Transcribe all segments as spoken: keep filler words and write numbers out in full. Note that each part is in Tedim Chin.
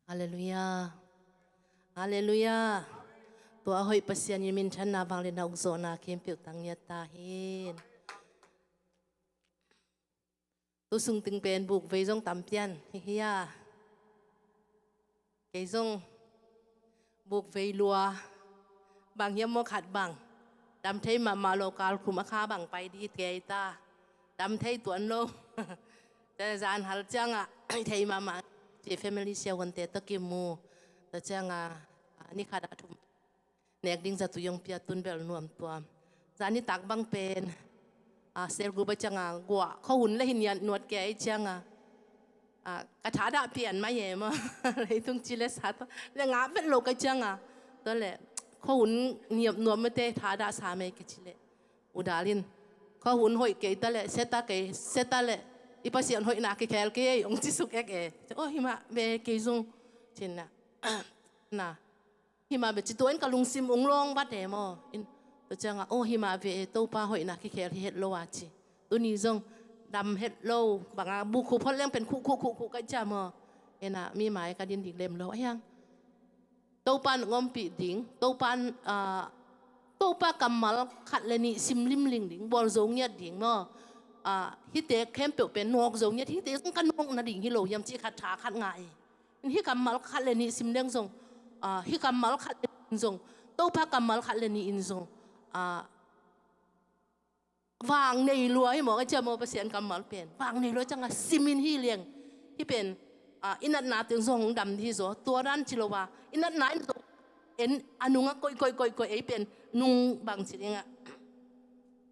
Halleluiah. Halleluiah. Tua a hoih Pasian in minthanna vangliatna uk zawhna khempeuh tang ngiat ta hen. Tu sung ting pen bukvei zong tam pian hi hi a. Kei zong bukvei lua, bang hiam maw khat bang. Dam thei mahmah lo, kalkhum a kha bang pai di kei ta. Dam thei tuan lo. Te zan hal ciangah thei mahmah ci family siahuante tawh kimu. Tua ciangah ni khat a thum nek ding zatu yong pia tun bel nuam tuam. Zan nitak bang pen a cell group a ciangah guah khuahun le hi niat nuat kei ciangah a, ka thadah pian mai e maw. Leitung ci le sa tawh le ngah vet lo ka ciangah. Tua le khuahun niap nuam mate thadah sa mai ka ci le. U Dal in khuahun hoih kei ta le, seta kei, seta le, i Pasian hoihna kikhel kei ei, ong ci suk ek e. Oh, himah ve kei zong. Cin na. Na. Himah ve ci tua in ka lungsim ong lawng vat e maw. In, tua ciangah, oh, himah ve e, Topa hoihna kikhel hi het lo a ci. Tuni zong dam het lo, banga bukhu phot leng pen khuh, khuh, khuh, khuh ka cia maw. Ena, mi mai ka din dik lem lo, a hiang. Topa in ompih ding, Topa in, ah, Topa kammal khat le nih sim limling ding, bawl zo ngiat ding maw. Ah, hihte khempeuh pen nawk zo ngiat, hihte zong ka nawk nading hi lo hiam cih khat tha khat ngah e. In hih kammal khat le nih sim leng zong, ah, hih kammal khat le nih in zong, Topa kammal khat le nih in zong, ah, vang nei lua hi maw, ka cia maw Pasian kammal pen. Vang nei lua ciangah simin hi liang. Hih pen, ah, i natna teng zong dam di hi zaw. Tua dan ci lo a. I natna in zong en a nungah koih, koih, koih, koih ei pen. Nung bang ci dingah.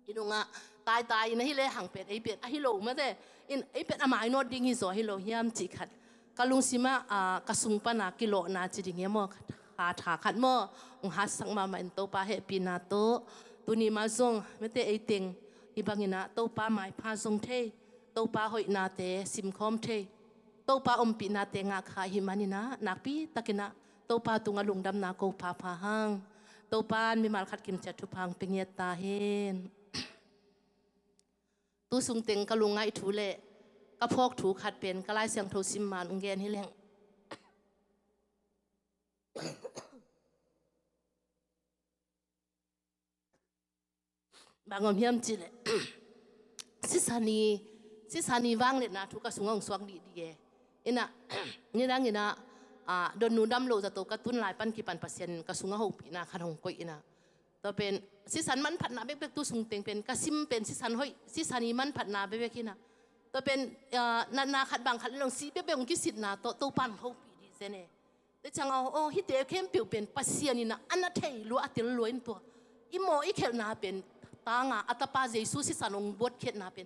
I nungah tai, tai in a hi le hang pen ei pen. A hi lo mate. In ei pen a mainawt ding hi zaw hi lo hiam cih khat. Ka lungsimah, ah, ka sung pana kilawhna ci ding e maw, kha tha khat maw, ong hatsak mahmah in Topa hehpihna tawh. Tuni mah zong, mete ei teng, hih bangin ah Topa maipha zong thei, Topa hoihnate simkhawm thei, Topa ompihnate ngah kha ahih manin ah, nakpi takin ah, Topa tungah lungdamna ko phapha hang. Topa in mimal khat kimciat thupha ong pia ngiat ta hen. Tu sung teng ka lungngaih thu le ka phawk thu khat pen ka Lai Siangtho sim man ong gen hi leng. Bang om hiam cih leh. Sisan i, sisan i vangliatna thu ka sungah ong suak dihdih e. Inah, nidang inah, ah, dotnu dam loh zato ka tun lai pan kipan Pasian in ka sungah hopihna khat hong koih inah. Tua pen, sisan manphatna bekbek tu sung teng pen, ka sim pen sisan hoih, sisan i manphatna bekbek hi na. Tua pen, ah, natna khat bang khat le long si bekbek ong kisitna tawh, Topa in hong hopih dih zen e. Tua ciang aw, aw, hihte khempeuh pen, Pasian in a na thei lua, a tel lua in tua. I maw i khelhna pen, tanga, a tapa Jesu sisan ong buatkhiatna pen.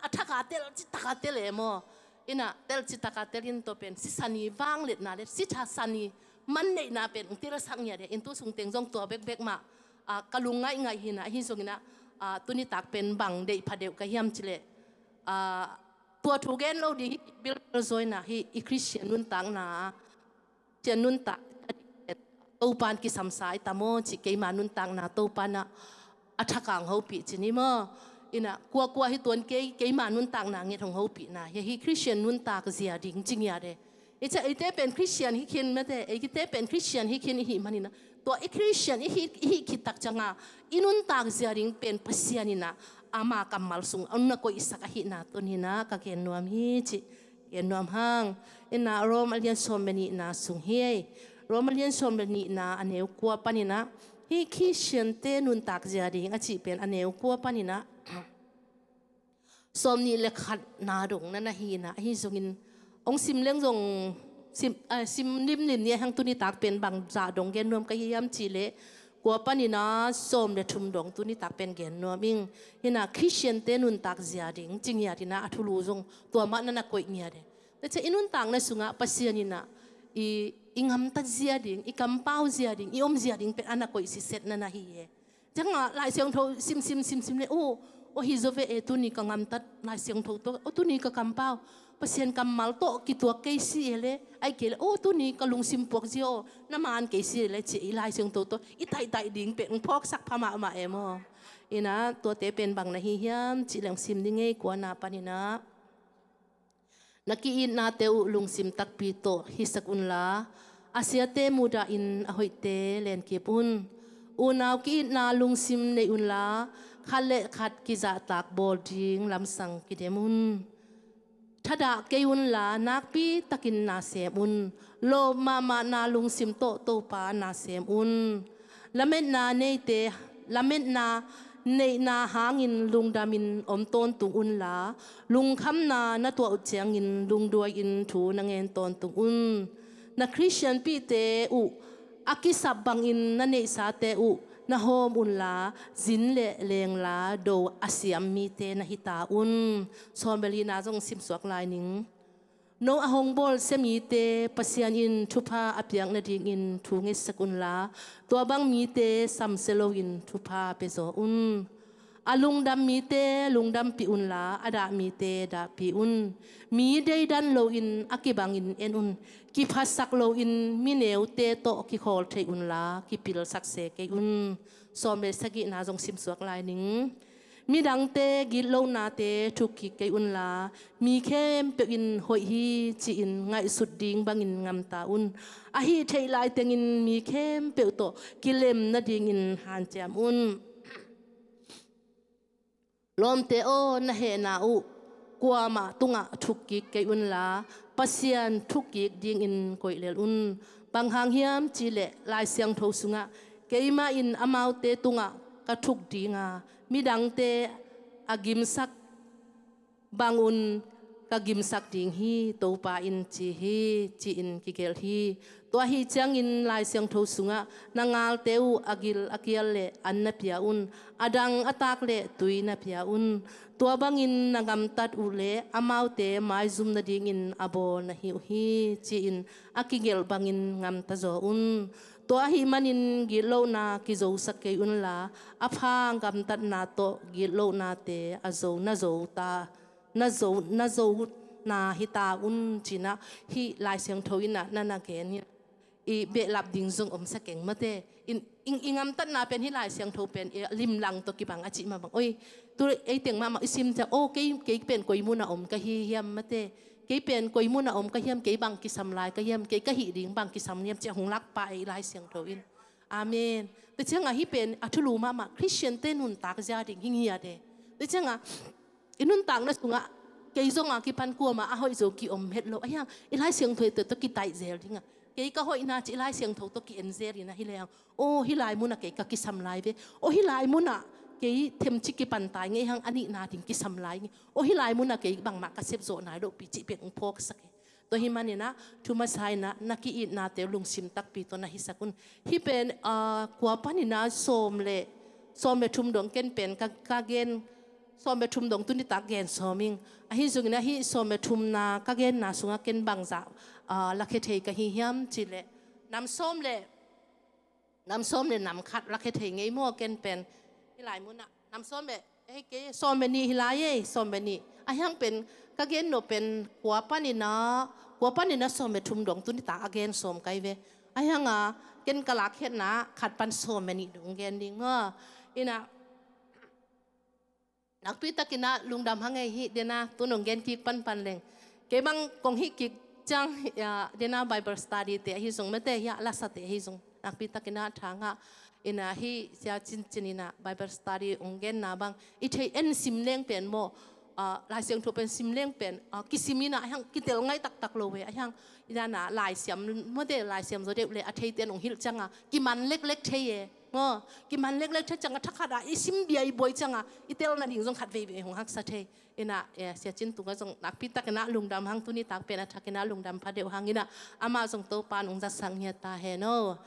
A thak a tel, citaka tel e maw. Inah, tel citaka tel in tua pen, sisan i vangliatna le, sisan i manneihna pen, ong telsak ngiat e, in tu sung teng zong tua bekbek mah, ah, ka lungngaih ngaih hi na, ahi zong inah, ah, tuni tak pen bang deih pha deuh ka hiam cih leh, ah, tua thu gen lo ding hi, bilbel zaw inah, hi, i Khristian nuntakna, Khristian nuntak, Topa in kisamsa i tam aw, cih keima nuntakna Topa in a thak a ong hopih ci ni maw. Inah, kuakua hi tuan kei, keima nuntakna nget hong hopihna. Hi, hi Khristian nuntak zia ding ci ngiat e. I ca, eite pen Khristian hi khin mate, eite pen Khristian hi khin i hih manin a. Tua i Khristian i hih, i hih khit tak cianga, i nuntak zia ding pen Pasian inah, ama kammal sung, a na koihsak ahihna tuni inah, ka gen nuam hi cih. Gen nuam hang. Inah Rom a lian sawm le nihna sung hi ei. Rom a lian sawm le nihna a neu kua pan inah. Hi Khristiante nuntak zia ding a cih pen a neu kua pan inah. Sawm nih le khatna dong na na hi inah. Ahi zongin. Ong sim leng zong sim, ah, sim limlim ni a hang tuni tak pen bang zah dong gen nuam ka hi hiam cih leh. Kua pan inah sawm le thum dong tuni tak pen gen nuam ing. Hi na Khristiante nuntak zia ding, ci ngiat inah a thulu zong tua mah na na koih ngiat e. Tua ciang i nuntakna sungah Pasian inah i, i gamtat zia ding, i kampau zia ding, i om zia ding pen a na koih siset na na hi e. Ciangah Lai Siangtho sim, sim, sim, sim le, oh, oh hi zaw ve e tuni ka gamtat Lai Siangtho tawh, oh tuni ka kampau. Pasian kammal tawh kituak kei si e le, ai kei le, oh, tuni ka lungsim puak zia aw, na man kei si e le, ci i Lai Siangtho tawh, i taihtaih ding pen, ong phawksak pha mahmah e maw. Inah, tuate pen bang na hi hiam, cih leng sim ding ei, kuana pan inah. Na ki-itnate uh lungsim takpi tawh hisak unla, a siate mudahin a hoihte lenkip un. Unau ki-itna lungsim nei unla, khat le khat kizahtak bawl ding lamsang kidem un. Thadah kei unla, nakpi takin na sem un. Lawp mahmahna lungsim tawh Topa na sem un. Lametna neite, lametna neihna hangin lungdamin om tawntung unla, lungkhamna na tuah uh ciangin lungduai-in thu na ngen tawntung un. Na Khristianpihte uh a kisap bangin na neihsate uh na hawm unla, zin le lengla do a siam mite na hita un. Sawm le lina zong simsuak lai ning. No a hong bawlsia mite Pasian in thupha a piak nadingin thu ngetsak unla, tua bang mite samsia loin thupha pia zaw un. A lungdam mite lungdampih unla, a dah mite dahpih un. Mi deidan loin a kibangin en un. Kiphasak loin mi neute tawh kikhawl thei unla, kipilsak se kei un. Sawm le sagihna zong simsuak lai ning. Midangte gitlohnate thukkik kei unla, mi khempeuh in hoih hi ci-in ngaihsut ding bangin ngamta un. Ahi theih laitengin mi khempeuh tawh kilem nadingin hanciam un. Lawmte aw, na hehna uh kuamah tungah thukkik kei unla, Pasian thukkik dingin koih lel un. Bang hang hiam cihleh Lai Siangtho sungah, keimah in amaute tungah ka thuk dinga, midangte a gimsak bangun ka gimsak ding hi, Topa in ci hi, ci-in kigelh hi. Tua ahi ciangin Lai Siangtho sungah, na ngalte uh a gil a kial le an na pia un, a dang a tak le tui na pia un. Tua bangin na gamtat uh le amaute maizum nadingin a bawl na hi uh hi, ci-in a kigelh bangin ngamta zaw un. Tua ahih manin gitlohna kizosak kei unla, a pha gamtatna tawh gitlohnate a zo na zo ta, na zo, na zo na hita un, ci-in ah hih Lai Siangtho in ah na na gen hi. I behlap ding zong omsa keng mate. In, in, i ngamtatna pen hih Lai Siangtho pen i limlang tawh kibang a cih mah bang. Oi, tu ei teng mahmah i sim ciang, aw, kei, kei pen koi munah om ka hi hiam mate. Kei pen koi munah om ka hiam, kei bang kisam lai ka hiam, kei ka hih ding bang kisam hiam, ci-a hong lakpah ei Lai Siangtho in. Amen. Tua ciangah hih pen a thulu mahmah, Khristiante nuntak zia ding hing hi a de. Tua ciangah i nuntakna sungah kei zong a kipan kuamah a hoih zo ki-om het lo. Ahiang i Lai Siangtho tawh kitaih zel dingah, kei ka hoihna ci i Lai Siangtho tawh ki-en zel in ahi leng, aw, hih lai munah kei ka kisam lai ve. Aw, hih lai munah kei themcik kipan tai ngei hang, a nihna ding kisam lai ngei. Aw, hih lai munah kei bangmah ka sepzawh nai lohpi cih pen hong phawksak hi. Tua hih manin ah thu masa in ah na ki-itnate uh lungsim takpi tawh na hisak un. Hih pen, ah, kua panin ah sawm le, sawm le thum dong ken pen ka, ka gen, sawm le thum dong tuni tak gen sawm ing. Ahi zongin ah hih sawm le thumna ka genna sungah ken bangzah, ah, lakhia thei ka hi hiam cihleh, nam sawm le, nam sawm le nam khat lakhia thei ngei maw ken pen. Hih lai munah nam sawm le, eh, kei sawm le nih hi lai ei, sawm le nih. Ahiang pen ka gen nop pen kua panin ah, kua panin ah sawm le thum dong tuni tak a gen sawm kai ve. Ahiang a ken ka lakkhiatna khat pan sawm le nih dong gen ding maw. In ah nakpi takin ah lungdam hang ei, hih dena tu nong gen kik panpan leng. Kei bang kong hih kik ciang, ya, dena Bible study te ahi zong mate, ya, lasate ahi zong, nakpi takin ah thangah in ah hih Sia Cin Cin in ah Bible study hong genna bang i theih en sim leng pen maw, ah, Lai Siangtho pen sim leng pen, ah, kisim in ah ahiang kitel ngai taktak lo ve, ahiang i dan ah laisiam mate, laisiam zaw deuh le a theite in hong hilh ciangah kiman leklek thei e. Maw, kiman leklek thei ciangah thakhat ah i sim bia i buai ciangah i tel nading zong khat veivei hong haksa thei. In ah, eh, Sia Cin tungah zong nakpi takin ah lungdam hang, tuni tak pen a thakin ah lungdam pha deuh hang in ah, amah zong Topa in hong zatsak ngiat ta hen aw.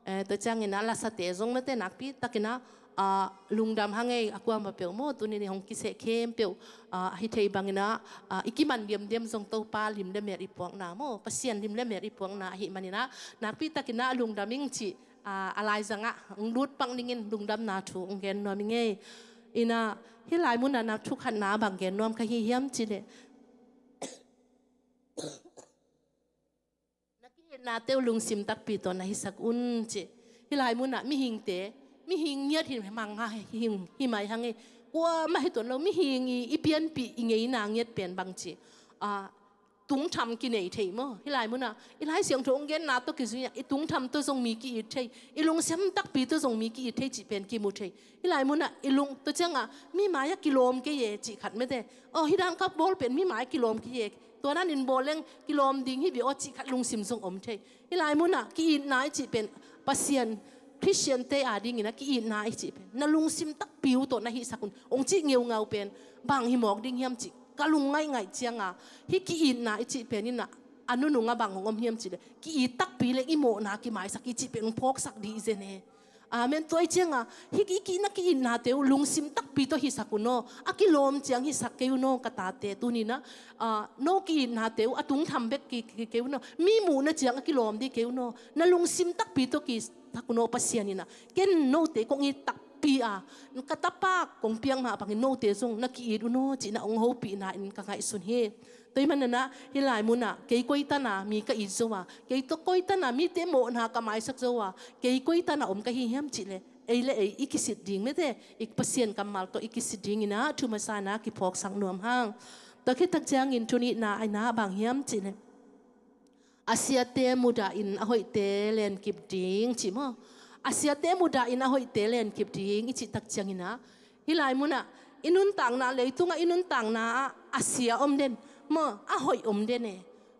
Eh, tua ciangin ah lasate zong mate nakpi takin ah, ah, lungdam hang ei, a kuamah peuh maw, tuni ni hong kiseh khempeuh, ah, ahi thei bangin ah, ah, i kiman diamdiam zong Topa lim le mel i puakna maw, Pasian lim le mel i puakna ahih manin ah nakpi takin ah lungdam ing cih, ah, a laizangah hong lut pak ningin lungdamna thu hong gen nuam ing ei. In ah hih lai munah na thukhatna bang gen nuam ka hi hiam cihleh, na ki-itnate uh lungsim takpi tawh na hisak un ci. Hih lai munah mihingte, mihing ngiat hi mang ha, hi, hi mai hang ei. Kuamah hi tuan lo, mihing i, i pianpih i ngeina ngiat pen bang ci, ah, tungtham kinei thei maw? Hih lai munah i Lai Siangtho hong genna tawh kizui-ah i tungtham tawh zong mi ki-it thei, i lungsim takpi tawh zong mi ki-it thei cih pen kimu thei. Hih lai munah i lung, tua ciangah mi mai-ah kilawm kei e cih khat mete. Aw, hih dan ka bawl pen mi mai-ah kilawm kei e, tua dan in bawl leng kilawm ding hi ve aw cih khat lungsim zong om thei. Hih lai munah ki-itna i cih pen Pasian, Khristiante adingin a ki-itna i cih pen na lungsim takpi uh tawh na hihsak un hong cih ngeungau pen bang hi mawk ding hiam cih ka lung ngaingai cianga, hih ki-itna i cih pen in a, a nunung a bang hong om hiam cih leh ki-it takpi leh i mawhna kimaisak i cih pen hong phawksak dih zen e. Amen. Tua i cianga hih ki-, ki-, na ki-itnate uh lungsim takpi tawh hihsak un aw. A kilawm ciang hihsak kei un aw ka tate, tuni-in a, ah, no ki-itnate uh a tungtham bek ki, ki, kei un aw. Mi muhna ciang a kilawm dih kei un aw. Na lungsim takpi tawh kihsak un aw, Pasian in a, ken note kong it takpi a, ka tapa kong piak mah bangin note zong na ki-it un aw cih na hong hopihna in ka ngaihsun hi. Tua ahih manin a, hih lai munah kei koi tana mi ka it zo a, kei tawh koi tana mite mawhna ka maisak zo a, kei koi tana om ka hi hiam cih leh ei le ei i kisit ding mete, i Pasian kammal tawh i kisit dingin a, thu masa-in a kiphawksak nuam hang. Tua khit tak ciangin thu nihna in a bang hiam cih leh a siate mudah in a hoihte lenkip ding cih maw? A siate mudah in a hoihte lenkip ding i cih tak ciangin a, hih lai munah i nuntakna, leitungah i nuntakna ah a sia om den maw, a hoih om den e.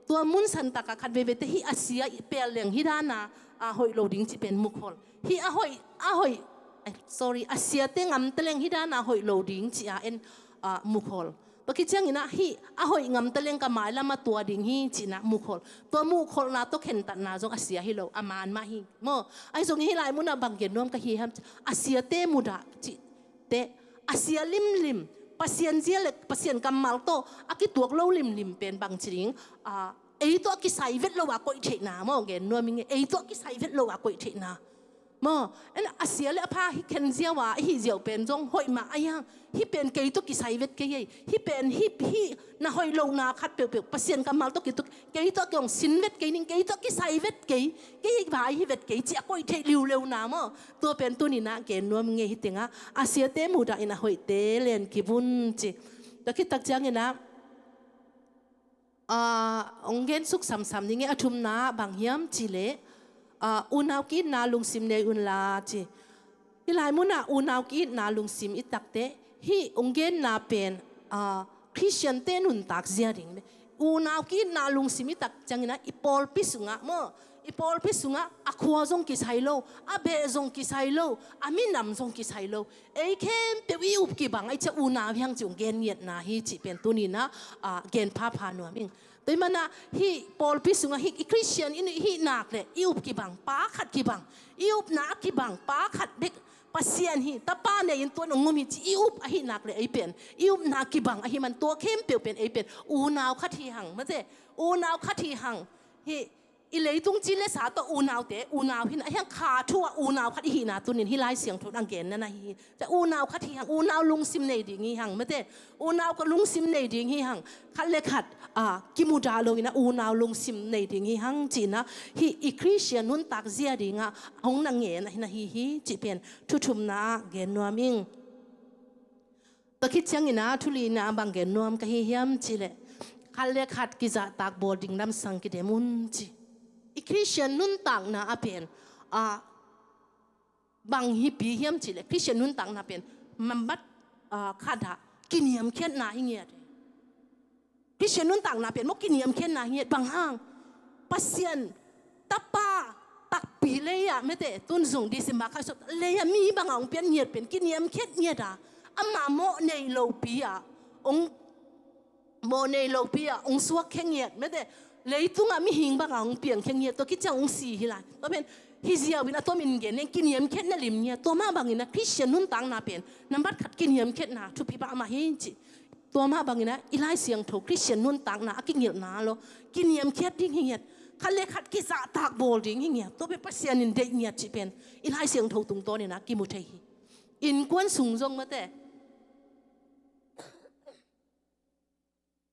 Tua mun santakah khat veivei teh hih a sia i pel leng hih dana a hoih lo ding cih pen mukhol. Hih a hoih, a hoih, eh, sorry, a siate ngamta leng hih dana hoih lo ding cih a en, ah, mukhol. Tua khit ciangin a hih a hoih ngamta leng ka mailam a tua ding hi cihna mukhol. Tua muhkholhna tawh khentatna zong a sia hi lo, a man mah hi maw? Ahi zongin hih lai munah bang gen nuam ka hi hiam cih, a siate mudah cih teh a sia limlim, Pasian zia le Pasian kammal tawh a kituak lo limlim pen bangci ding, ah, ei tawh a kisai vet lo a koih theihna maw, gen nuam ing e, ei tawh a kisai vet lo a koih theihna. Maw, en a sia le a pha hi khen ziau a, i hih ziau pen zong hoih mah a hi hang. Hih pen kei tawh kisai vet kei ei. Hih pen hih, hih na hoih lohna khat peuhpeuh Pasian kammal tawh kituak, kei tawh kei hong sin vet kei ning, kei tawh kisai vet kei, kei vai hi vet kei cih a koih theih liuleuna maw? Tua pen tuni-in a gen nuam ing e, hih tengah a siate mudah in a hoihte lenkip un ci. Tua khit tak ciangin a, ah, hong gensuk samsam ning e, a thumna bang hiam cih leh, ah, unau ki-itna lungsim nei unla ci. Hih lai munah unau ki-itna lungsim i tak teh, hih hong genna pen, ah, Khristiante nuntak zia ding. Unau ki-itna lungsim i tak ciangin a, i pawlpi sungah maw, i pawlpi sungah a khua zong kisai lo, a beh zong kisai lo, a minam zong kisai lo, ei khempeuh i up kibang ahih ciang unau hi hang cih hong gen ngiatna hi cih pen tuni-in a, ah, gen phapha nuam ing. Tua ahih manin a, hih pawlpi sungah hih i Khristian i hih nak leh i up kibang, pa khat kibang, i upna a kibang pa khat bek, Pasian hi, Tapa nei-in tuan hong um hi cih i up ahih nak leh ei pen i upna kibang ahih man tua khempeuh pen ei pen unau khat hi hang mate, unau khat hi hang. Hih i leitung ci le sa tawh unaute unau hi-in a, hih hang kha thu-ah unau khat i hihna tuni-in hih Lai Siangtho in a genna na hi hi. Tua unau khat hi hang, unau lungsim nei ding hi hang mate, unau ka lungsim nei ding hi hang. Khat le khat, ah, kimudah lo-in a unau lungsim nei ding hi hang cihna, hih i Khristian nuntak zia dingah hong na ngen ahi na hi hi cih pen thu thumna-ah gen nuam ing. Tua khit ciangin a thu lina bang gen nuam ka hi hiam cih leh, khat le khat kizahtak bawl ding lamsang kidem un ci. I Khristian nuntakna ah pen, ah, bang hi pi hiam cih leh, Khristian nuntakna pen nambat, ah, khat ah kiniamkhiatna hi ngiat. Khristian nuntakna pen maw kiniamkhiatna hi ngiat, bang hang? Pasian Tapa takpi lei-ah mate, tun zong December kha sawt lei-ah mi bangah hong pian ngiat pen kiniamkhiat ngiat a, ama mawh nei lopi-ah hong, mawh nei lopi-ah hong suak khia ngiat mate, leitungah mihing bangah hong piang khia ngiat, tua khit ciang hong si hi lai. Tua pen hi ziau-in a tomin gen leng kiniamkhiatna lim ngiat. Tua mah bangin a Khristian nuntakna pen nambat khat kiniamkhiatna thupi pah mah hi cih. Tua mah bangin a i Lai Siangtho Khristian nuntakna a kingilhna lo, kiniamkhiat ding hi ngiat. Khat le khat kizahtak bawl ding hi ngiat. Tua pen Pasian in deih ngiat cih pen i Lai Siangtho tungtawnin a kimu thei hi. Innkuan sung zong mate,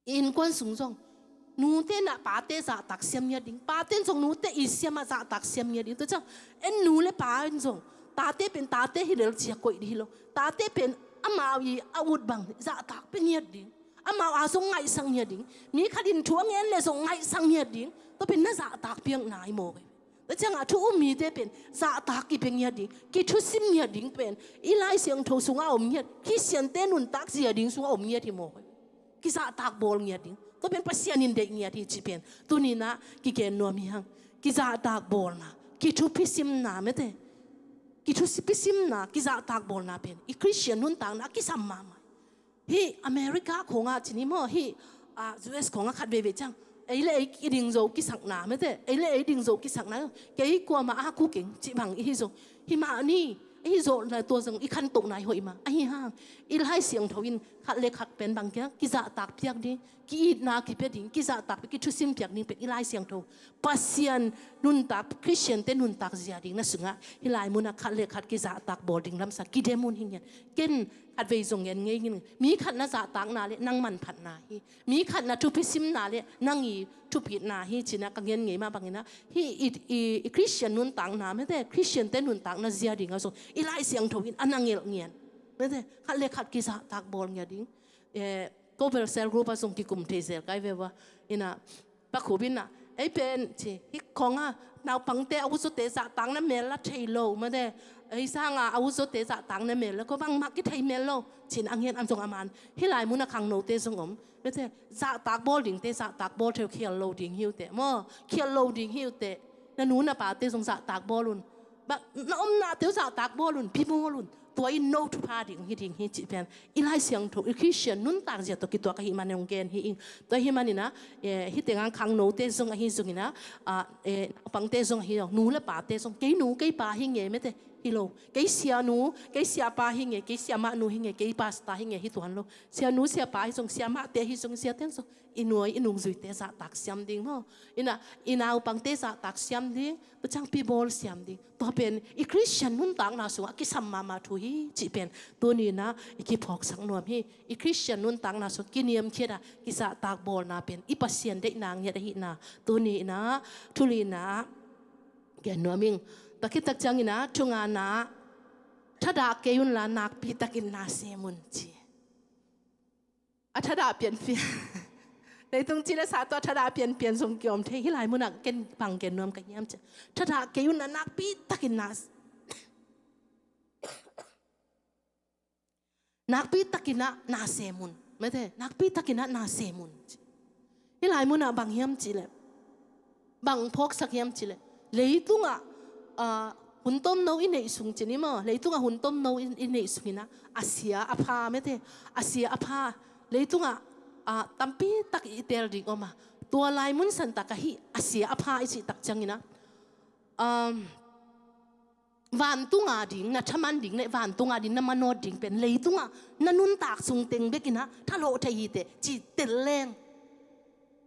innkuan sung zong nute in a pate zahtak siam ngiat ding, pate in zong nute i siam a zahtak siam ngiat ding. Tua ciang en nu le pa in zong tate pen tate hi lel ci-a koih ding hi lo. Tate pen amau i a ut bang zahtak pia ngiat ding. Amau a zong ngaihsak ngiat ding. Mi khat in thu a ngen le zong ngaihsak ngiat ding. Tua pen na zahtak piakna hi maw. Tua ciangah thu um mite pen zahtak kipia ngiat ding, kithusim ngiat ding pen i Lai Siangtho sungah om ngiat, Khristiante nuntak zia ding sungah om ngiat hi maw. Kizahtak bawl ngiat ding. Tua pen Pasian in deih ngiat hi cih pen tuni-in ah kigen nuam hi hang. Kizahtak bawlna, kithupisimna mete. Kithupisimna, kizahtak bawlna pen i Khristian nuntakna a kisam mahmah. Hih America khawngah cih ni maw, hih, ah, U S khawngah khat veivei ciang ei le ei ding zo kisakna mete, ei le ei ding zo kisakna, kei kuamah a kuk ing cih bang i hi zo. Hi mah ni, i hi zawhna tua zong i khantohna i hoih mah. Ahi hang i Lai Siangtho in khat le khat pen bang kia kizahtak piak ding, ki-itna kipia ding, kizahtak piak, kithusim piak ding pen i Lai Siangtho, Pasian nuntak, Khristiante nuntak zia ding na sungah hih lai munah khat le khat kizahtak bawl ding lamsang kidem un hi ngiat. Ken khatvei zong ngen ngei ing. Mi khat na zahtakna le nang manphatna hi. Mi khat na thupisimna le nang i thupitna hi cih ah ka ngen ngei mah bangin ah hih i, i, i Khristian nuntakna mete, Khristiante nuntakna zia dingah zong i Lai Siangtho in a na ngelh ngiat. Mete, khat le khat kizahtak bawl ngiat ding. Eh, ko bel cell group ah zong kikum thei zel kai ve ua. Ina, Pa Khup in ah, ei pen ci, hih khawngah naupangte a uzaute zahtakna mel la thei lo mete. Ei sangah a uzaute zahtakna mel la, ko bangmah kithei mel lo. Ci-in a ngen, a zong a man. Hih lai munah khangnote zong om. Mete, zahtak bawl dingte zahtak bawl thei uh, khial lo ding hi uh teh maw. Khial lo ding hi uh teh. Na nu na pate zong zahtak bawl un. Ba, na omnate uh zahtak bawl un, pi bawl un. Tua in no thupha ding hi ding hi cih pen i Lai Siangtho, i Khristian nuntak zia tawh kituak ahih manin hong gen hi ing. Tua ahih manin ah, eh, hih tengah khangnote zong ahi zongin ah, ah, eh, naupangte zong ahi zong, nu le pate zong, kei nu kei pa hi nge mete, hi lo. Kei sianu, kei siapa hi nge, kei siamahnu hi nge, kei pasta hi nge, hi tuan lo. Sianu siapa hi zong, siamahte hi zong, siate zong, i nuai i nungzuite zahtak siam ding maw. Ina, i naupangte zahtak siam ding, tua ciang pi bawl siam ding. Tua pen i Khristian nuntakna sungah a kisam mahmah thu hi cih pen tuni-in ah i kiphawksak nuam hi. I Khristian nuntakna sung kiniamkhiat a kizahtak bawlna pen i Pasian deihna ngiat ahihna tuni-in ah thu lina gen nuam ing. Tua khit tak ciangin ah thu ngana, thadah kei unla nakpi takin na sem un ci. A thadah pianpian. Leitung ci le sa tawh a thadah pianpian zong kiom thei. Hih lai munah ken bang gen nuam ka hiam ci a, thadah kei unla nakpi takin na, nakpi takin ah na sem un. Mete, nakpi takin ah na sem un. Hih lai munah bang hiam cih leh, bang phawksak hiam cih leh, leitungah, ah, hun tomno i neih sung ci ni maw, leitungah hun tomno i, i neih sungin ah a sia a pha mete, a sia a pha, leitungah, ah, tampi tak i tel ding om a, tua lai mun santak ah hih a sia a pha i cih tak ciangin ah, um, vantung a ding, na thaman ding le vantung a ding na manawt ding pen leitungah na nuntak sung teng bekin ah thalawh thei hi teh ci tel leng.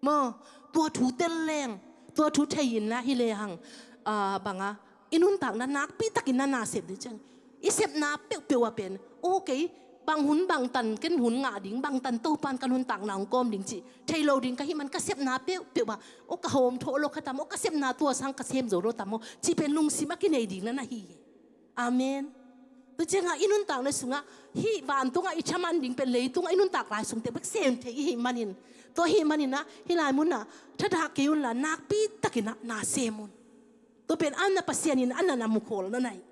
Maw, tua thu tel leng, tua thu thei inla hi lehang, ah, banga i nuntakna nakpi takin na na sem ding ciang. I sepna peuhpeuh ah pen, okay, bang hun bang tan ken hun ngah ding, bang tan Topan ka nuntakna hong kawm ding cih thei lo ding ka hih man ka sepna peuhpeuh ah, aw ka hawm thawh lo kha tam, aw ka sepna tua sang ka sem zo lo tam aw cih pen lungsim a kinei ding na na hi. Amen. Tua ciangah i nuntakna sungah hih vantungah i thaman ding pen leitungah i nuntak lai sungte bek sem thei i hih manin, tua hih manin ah hih lai munah thadah kei unla nakpi takin ah na sem un. Tua pen a na Pasian in a na na mukhawl na na hi.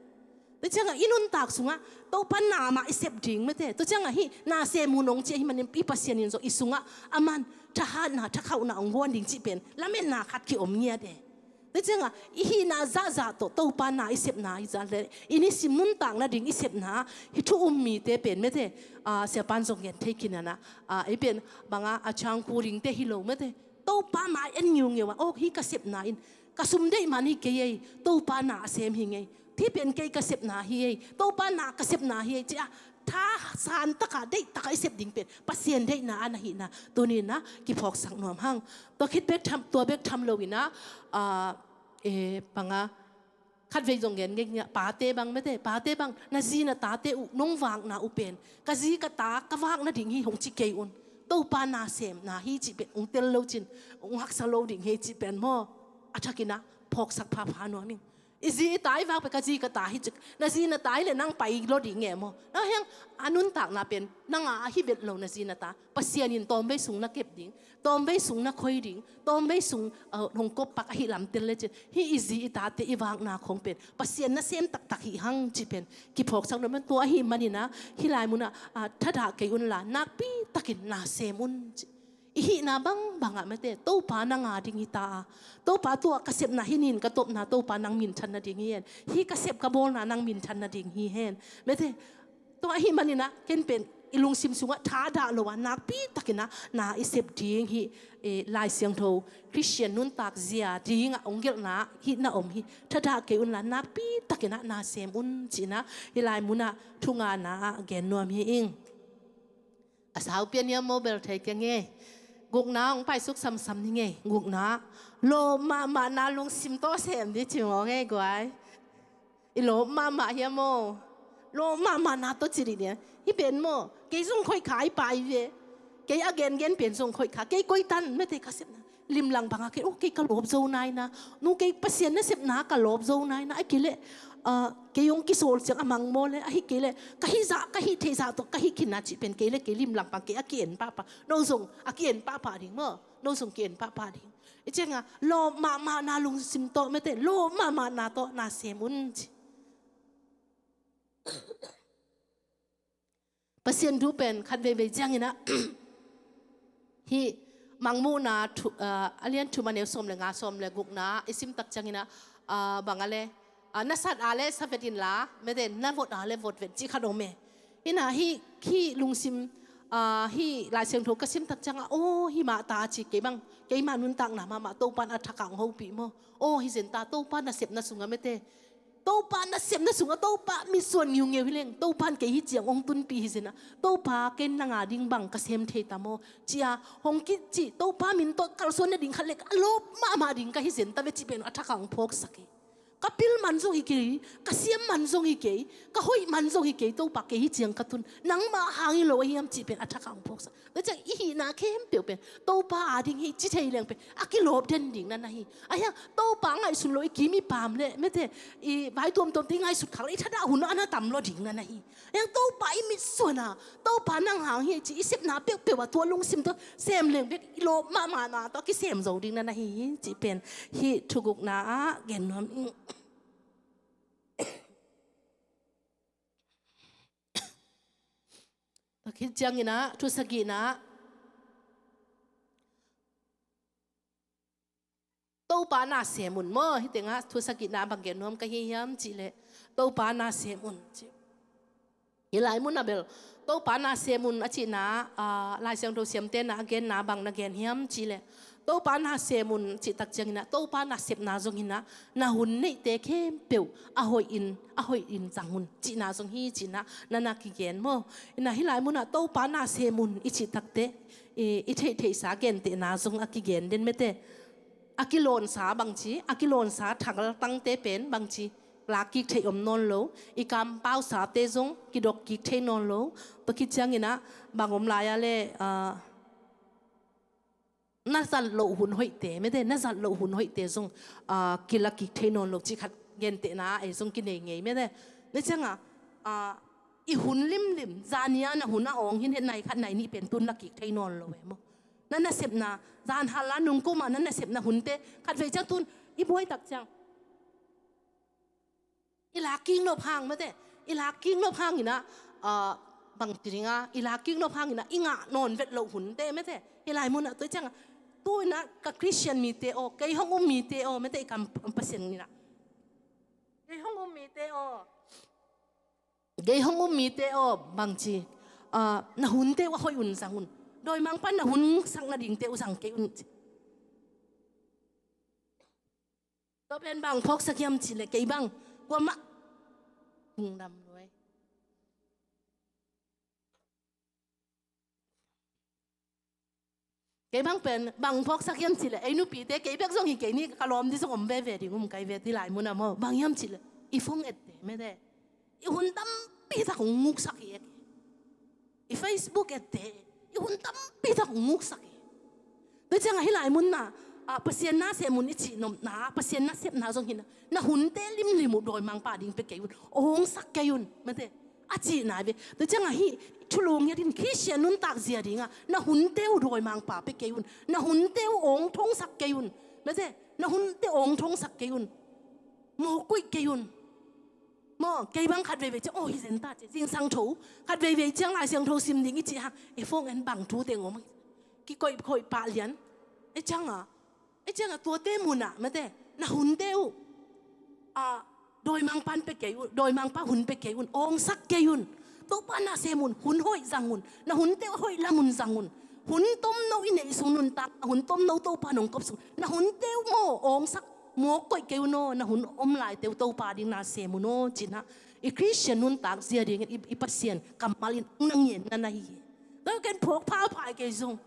Tua ciangah i nuntak sungah Topa na mah i sep ding mete. Tua ciangah hih na sem un hong ci ahih manin i Pasian in zong i sungah a man thahatna, thakhauhna hong guan ding cih pen lametna khat kiom ngiat e. Tua ciangah i hihna zahzah tawh Topa na i sepna i zah le i nisim nuntakna ding i sepna hih thu um mite pen mete, ah, siapan zong gen thei khin a na, ah, ei pen banga a changkhu dingte hi lo mete. Topa mai en ngiungeu a, aw hih ka sepna in ka sum deih man hi kei ei, Topa na a sem hi ngei. Hih pen kei ka sepna hi ei, Topa na ka sepna hi ei ci a, thasan taka deih taka i sep ding pen Pasian deihna a na hihna tuni-in ah kiphawksak nuam hang. Tua khit bek tham, tua bek tham loin ah, ah, eh, banga khatvei zong gen ngei ngei, pate bang mete, pate bang, na zi na tate uh nong vakna uh pen ka zi ka ta ka vakna ding hi hong ci kei un. Topa na semna hi cih pen hong tel lo cin, hong haksa lo ding hi cih pen maw, a thakin ah phawksak phapha nuam ing. I zi i ta i vak pen ka zi ka ta hi cik. Na zi na ta hi le nang pai lo ding e maw? Na hiang a nuntakna pen nang a ahi vet lo na zi na ta. Pasian in tawmvei sung na kep ding, tawmvei sung na khoi ding, tawmvei sung, uh, hong kop pak ahi lam tel le cin. Hi i zi i tate i vakna khong pen Pasian nasem taktak hi hang ci pen kiphawksak na man tua ahi manina hi lai muna, uh, thadah kei unla nakpi takin na sem un ci. I hihna bangbangah mete Topa nang a ding hi ta a, Topa tua ka sepna hi nin ka topna Topa nang minthan nading hi hen. Hi ka sep ka bawlna nang minthan nading hi hen. Mete tua ahi manina ken pen i lungsim sungah thadah lo a nakpi takinah na i sep ding hi. E, Lai Siangtho Khristian nuntak zia dingah ong gelhna hihna om hi. Thadah kei unla nakpi takinah na sem un cinah hi lai munah thungana ah gen nuam hi ing. A sau pian hiam maw bel thei keng e. Gukna hong paisuk samsam ni ngei. Gukna lawp mahmahna lungsim tawh sem ni ci maw ngei guai. I lawp mahmah hiam maw? Lawp mahmahna tawh ci dih ni. Hi pen maw kei zong khoih kha i pai ve. Kei a gengen pen zong khoih kha kei koi tan mete ka sepna limlang banga kei, oh, kei ka lawp zo naina. Nu kei Pasian nasepna ka lawp zo naina. Ahi kei leh, ah, kei hong kisawl ciang a mang maw le. Ahi kei leh ka hih zah, ka hih theih zah tawh ka hih khinna cih pen kei le kei limlang bang kei a ki-en pahpah. No zong a ki-en pahpah ding maw? No zong ki-en pahpah ding. I cianga lawp mahmahna lungsim tawh mete lawp mahmahna tawh na sem un ci. Pasian thu pen khat veivei cianginah hih Mangmuhna thu, ah, a lian thum a neu sawm le nga sawm le gukna i simtak cianginah, ah, bang a le, ah, na sat a le sa vet inla mete na vot a le vot vet cih khat om e. Hinah hih, hih lungsim, ah, hih Lai Siangtho ka simtak ciangah aw hih mah ta ci kei bang keima nuntakna mahmah Topan a thakah hong hopih maw? Aw hi zen ta Topa nasepna sungah mete Topa nasepna sungah Topa mitsuan ngiungeu hi leng Topan kei hi ciang hong tunpih hi zenah Topa ken nanga ding bang ka sem thei ta maw? Cia hong kicih Topa min tawh kalsuan nading khat le ka lawp mahmah ding ka hi zen ta ve cih pen a thakah hong phawksak hi. Ka pil man zong hi kei, ka siam man zong hi kei, ka hoih man zong hi kei, Topa kei hi ciang ka tun nangmah hang hi lo ahiam cih pen a thakah hong phawksak. Tua ciang i hihna khempeuh pen Topa a ding hi ci thei leng pen a kilawp den ding na na hi. Ahiang Topa ngaihsun lo i kim i pam le mete i vai tuamtuamte i ngaihsut khak le i thadah hun a na tam lo ding na na hi. Ahiang Topa i mitsuan a Topa nang hang hi ci i sepna peuhpeuh a tua lungsim tua sem leng bek i lawp mahmahna tua kisem zo ding na na hi cih pen hih thugukna ah gen nuam ing. Tua khit cianginah thusagihna Topa na sem un maw? Hih tengah thusagihna bang gen nuam ka hi hiam cihleh Topa na sem un cih. Hih lai munah bel Topa na sem un a cihna, ah, Lai Siangtho siamte na a genna bang na gen hiam cihleh Topa na sem un cih tak cianginah Topa nasepna zong hinah na hun neihte khempeuh a hoih in, a hoih in zang un cihna zong hi cihna na na kigen maw? Inah hih lai munah Topa na sem un i cih takte i, i theihtheihsa gentehna zong a kigen den mete. A kilawnsa bangci, a kilawnsa thaltangte pen bangci lakkik theih om nawn lo. I kampausate zong kidokkik thei nawn lo. Tua khit cianginah bang om lai-a le, ah, na zat loh hun hoihte mete, na zat loh hun hoihte zong, ah, kilakkik thei nawn lo cih khat gentehna ei zong kinei ngei mete. Na cianga, ah, i hun limlim zania na hun a awng hin het nai khat nai nih pen tun lakkik thei nawn lo e maw? Na nasepna zan hal a nungkuma na nasepna hunte khat vei ciang tun i buai tak ciang i lakkik nop hang mete, i lakkik nop hanginah, ah, bang ti dinga i lakkik nop hanginah i ngah nawn vet loh hunte mete. Hih lai munah tua cianga tu inah ka Khristian mite aw, kei hong um mite aw mete, i kam Pasian inah kei hong um mite aw, kei hong um mite aw bangci, ah, na hunte uh a hoih un zang un. Dawimangpa na hun sak nadingte uh zang kei un ci. Tua pen bang phawksak hiam cihleh kei bang kuamah lungdam nuai. Kei bang pen bang phawksak hiam cihleh ei nupite kei bek zong hi kei ni, ka lawm dih zong om veve ding um kai ve ti lai munah maw? Bang hiam cihleh i phone ette mete i hun tampi tak hong nguksak hi e. I Facebook ette i hun tampi tak hong nguksak hi. Tua ciangah hih lai munah ah, Pasian na sem un i cih nopna, Pasian nasepna zong hi na, na hunte limlim uh dawimangpa ding pia kei un, awngsak kei un, mate, a cihna ve. Tua ciangah hih thulu ngiat in Khristian nuntak zia dingah na hunte uh dawimangpa pia kei un, na hunte uh awngthongsak kei un, mate, na hunte awngthongsak kei un, mawk koih kei un. Maw, kei bang khat veivei ciang, aw, hi zen ta ci, zingsang tho khat veivei ciang Lai Siangtho sim ding i cih hang, e, phone en bang thu teng om, kikoih khoih pah lian. E, ciangah, e, ciangah tuate munah, mate, na hunte uh, a, dawimangpa pia kei un, dawimangpa hun pia kei un, awngsak kei un. Topa na sem un, hun hoih zang un, na hunte uh hoih lam un zang un. Hun tomno i neih sung nuntak, na hun tomno Topa nong kop sung, na hunte uh maw, awngsak, mawk koih kei un aw, na hun om laite uh Topa ding na sem un aw, cinah i Khristian nuntak zia dingin i, i Pasian kammal in hong na ngen na na hi hi. Tua ken phawk phapha kei zong,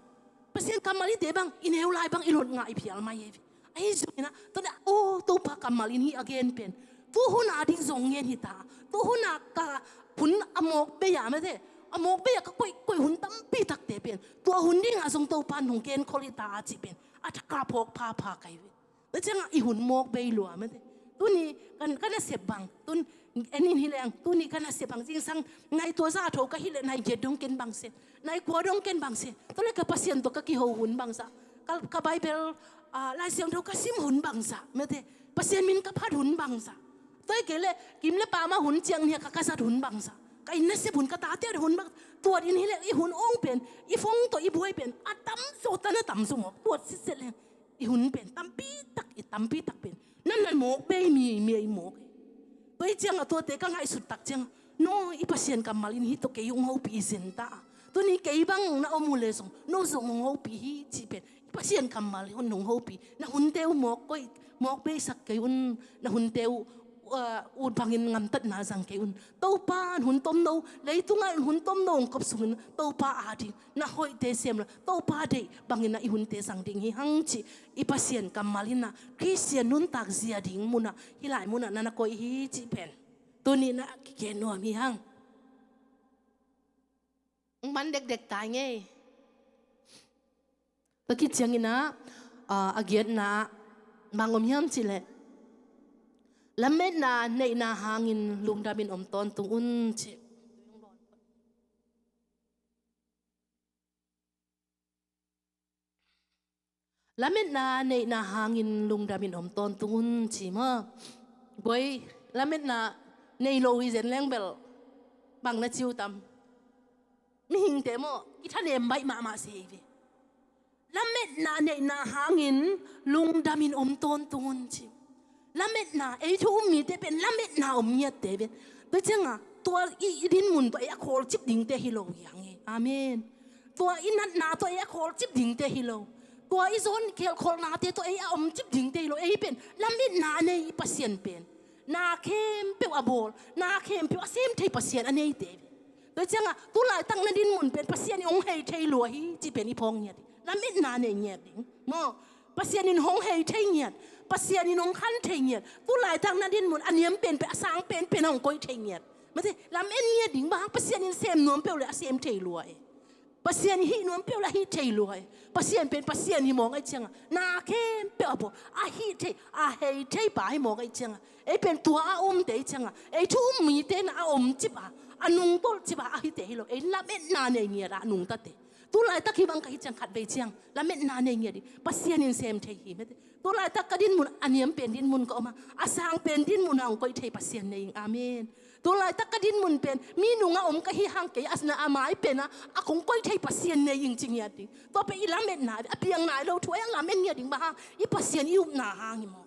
Pasian kammal i te bang, i neu lai bang i lot ngah i phial mai hi. Ahi zongin ah, tua dah, aw, Topa kammal in hih a gen pen tu hun a ding zong ngen hi ta. Tu hun a ka hun a mawk bei a, mate, a mawk bei a ka koih, koih hun tampi takte pen tua hun dingah zong Topa nong gen khol hi ta a cih pen a thak a phawk phapha kei ve. Tua ciangah i hun mawk bei lua, mate. Tuni kan, ka nasep bang, tun, en in hi leng, tuni ka nasep bang, zingsang nai tua za tho ka hi leh nai giat dong ken bang se, nai kua dong ken bang se. Tua leh ka Pasian tawh ka kiho hun bangzah, ka, ka Bible, ah, Lai Siangtho ka sim hun bangzah, mate, Pasian min ka phat hun bangzah. Tua hi kei leh kim le pam a hun ciang nia ka, ka zat hun bangzah, ka inn nasep hun, ka tate hun bang, tuat in hi leh i hun awng pen, i phone tawh i buai pen a tamzaw tan a tamzaw mawk, tuat sitset leng i hun pen tampi tak, i tampi tak pen na na mawk bei mi, mi a i mawk hi. Tua hi ciangah tuate ka ngaihsut tak ciangah, no, i Pasian kammal in hih tawh kei hong hopih hi zen ta a. Tuni kei bang na om uh leh zong no zong hong hopih hi cih pen i Pasian kammal in hong hopih. Na hunte uh mawk koih, mawk beisak kei un, na hunte uh, uh, ut bangin ngamtatna zang kei un. Topa in hun tomno, leitungah in hun tomno hong kop sungin Topa ading na hoihte sem la, Topa deih bangin ah i hunte zang ding hi hang cih i Pasian kammal in ah Khristian nuntak zia ding munah, hih lai munah na na koih hi cih pen tuni na kigen nuam hi hang. Hong man dekdek tai ngei. Tua khit ciangin ah, ah, a giatna ah bang om hiam cih leh, lametna neihna hangin lungdamin om tawntung un cih. Lametna neihna hangin lungdamin om tawntung un ci maw? Guai, lametna nei lo hi zen leng bel bang na ci uh tam? Mihingte maw, kithanem baih mahmah se hi ve. Lametna neihna hangin lungdamin om tawntung un ci. Lametna, ei thu um mite pen lametna om ngiatte pen. Tua cianga tua i, i dinmun tawh ei a khawlcip dingte hi lo hi hang hi. Amen. Tua i natna tawh ei a khawlcip dingte hi lo. Tua i zawn khelkholhnate tawh ei a omcip dingte hi lo. Ei pen lametna a nei i Pasian pen na khempeuh a bawl, na khempeuh a sem thei Pasian a neite hi. Tua cianga tu laitak na dinmun pen Pasian in hong hei thei lua hi cih pen i phawk ngiat hi. Lametna nei ngiat ding maw? Pasian in hong hei thei ngiat, Pasian in hong khan thei ngiat. Tu laitak na dinmun a niam penpen, a sang penpen a hong koih thei ngiat. Mate, lamen ngiat ding bang hang, Pasian in sem nuam peuh le a sem thei lua e. Pasian in hih nuam peuh le a hih thei lua e. Pasian pen Pasian hi mawk ahih cianga na khempeuh a bawl, a hih thei, a hei thei pa hi mawk ahih cianga ei pen tua a omte ahih cianga ei thu um mite na a omcip a, a nungtolhcip a, a hite hi lo. Ei lametna nei ngiat a nungtate. Tu laitak hih bang ka hih ciang khatvei ciang lametna nei ngiat ding. Pasian in sem thei hi mate. Tu laitak ka dinmun a niam pen dinmun ka om a, a sang pen dinmun a hong koih thei Pasian nei ing. Amen. Tu laitak ka dinmun pen mi nungah om ka hih hang, kei a, a mai pen a, a kong koih thei Pasian nei ing ci ngiat ding. Tua pen i lametna a piang nai lo thu a lamen ngiat ding bang hang, i Pasian i upna hang hi mawk.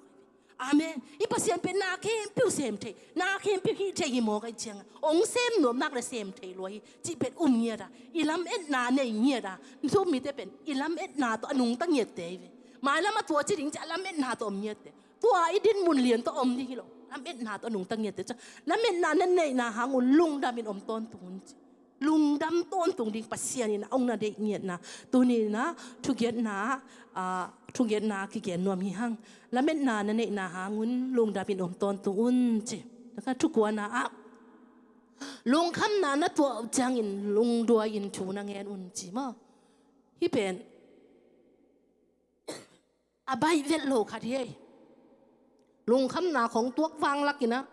Amen. I Pasian pen na khempeuh sem thei, na khempeuh hih thei hi mawk ahih cianga hong sem nuam nak le sem thei lua hi cih pen um ngiat a, i lametna nei ngiat a, thu um mite pen i lametna tawh a nungta ngiatte hi ve. Mailam a tua ci ding ci a lametna tawh om ngiatte. Tua i dinmun lian tawh om ding hi lo. Lametna tawh a nungta ngiatte. Tua lametna na neihna hang un lungdamin om tawntung un ci. Lungdam tawntung ding Pasian in a hong na deih ngiatna tuni in a thugiatna, ah, thugiatna kigen nuam hi hang. Lametna na neihna hang un lungdamin om tawntung un ci. Tua kha thukuana ah lungkhamna na tuah uh ciangin lungduai in thu na ngen un ci maw? Hih pen a baih vet lo khat hi ei. Lungkhamna khong tuak vang lakinah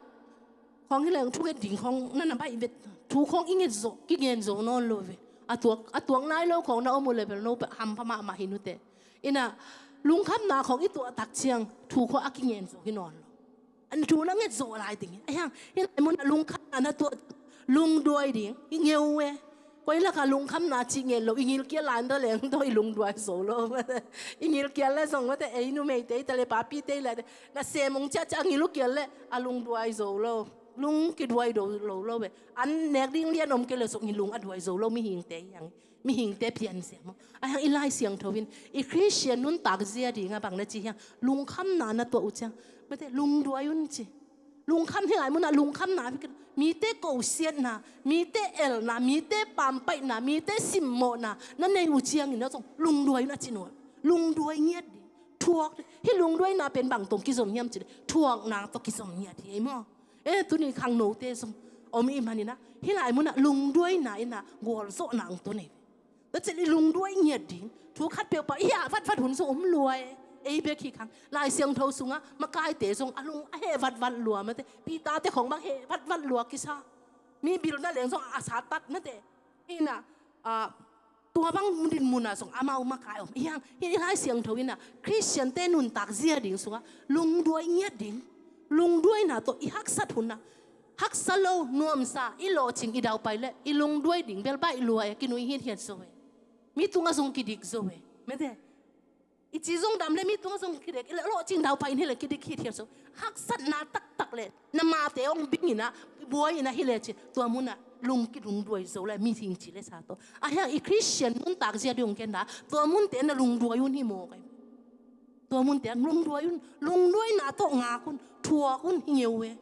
khong hi leng thunget ding khong na na baih vet. Thu khong i nget zawh, kingen zo nawn lo ve. A tuak, a tuak nai lo khong na om uh le bel no hampha mahmah hi nute. Inah lungkhamna khong i tuah tak ciang thu khong a kingen zo hi nawn lo. An thu na nget zawh lai ding hi. Ahiang hi lai munah lungkhamna na tuah, lungduai ding hi ngeu e. Koi lakah lungkhamna cih ngen lo, i ngilkial lai nda leng tawh i lungduai zo lo. I ngilkial le zong mate, ei numeite i ta le papite i le na sem ong ciahciah a ngil uh kial le a lungduai zo lo. Lung kiduai do lo lo ve. An nek ding lian om kei le zong i lung a duai zo lo mihingte hiang. Mihingte pianzia maw? Ahiang i Lai Siangtho in i Khristian nuntak zia dingah bang na ci hiang, lungkhamna na tuah uh ciang mate lungduai un ci. Lungkham hi lai munah lungkhamna, mite kosiatna, mite elna, mite pampaihna, mite simmawhna na nei uh ciangin a zong lungduai un a ci nuam. Lungduai ngiat ding. Thuak ding. Hih lungduaina pen bang tawh kizom hiam cih leh thuakna tawh kizom ngiat hi ei maw? E, tuni khangnote zong om i hih maninah hih lai munah lungduaina inah gualzawhna ang tawh nei. Tua ciang i lungduai ngiat ding. Thu khat peuhpah i heh vatvat hun zong om lua e. Ei bek hi khang. Lai Siangtho sungah makaite zong a lung a heh vatvat lua mate. Peter-te khong bang heh vatvat lua kisa. Mi bilna leng zong a satat mate. Inah, ah, tua bang dinmunah zong amau makai om. Hiang, hih Lai Siangtho inah Khristiante nuntak zia ding sungah lungduai ngiat ding. Lungduaina tawh i haksat hunah haksa lo, nuamsa, i lawhcing i daupai le i lungduai ding bel baih lua e, kinui hithiat zo e. Mi tungah zong kidik zo e. Mate. I ci zong dam le mi tungah zong kidik, i lawhcing daupai in hi le kidik hithiat zo. Haksatna taktak le na mate hong bing inah, buai inah hi le ci. Tua munah lung kidungduai zo le mihing ci le sa tawh. Ahiang i Khristian nuntak zia ding hong kenda tua munte na lungduai un hi maw kai. Tua munte lungduai un, lungduaina tawh ngak un, thuak un hi ngeu e.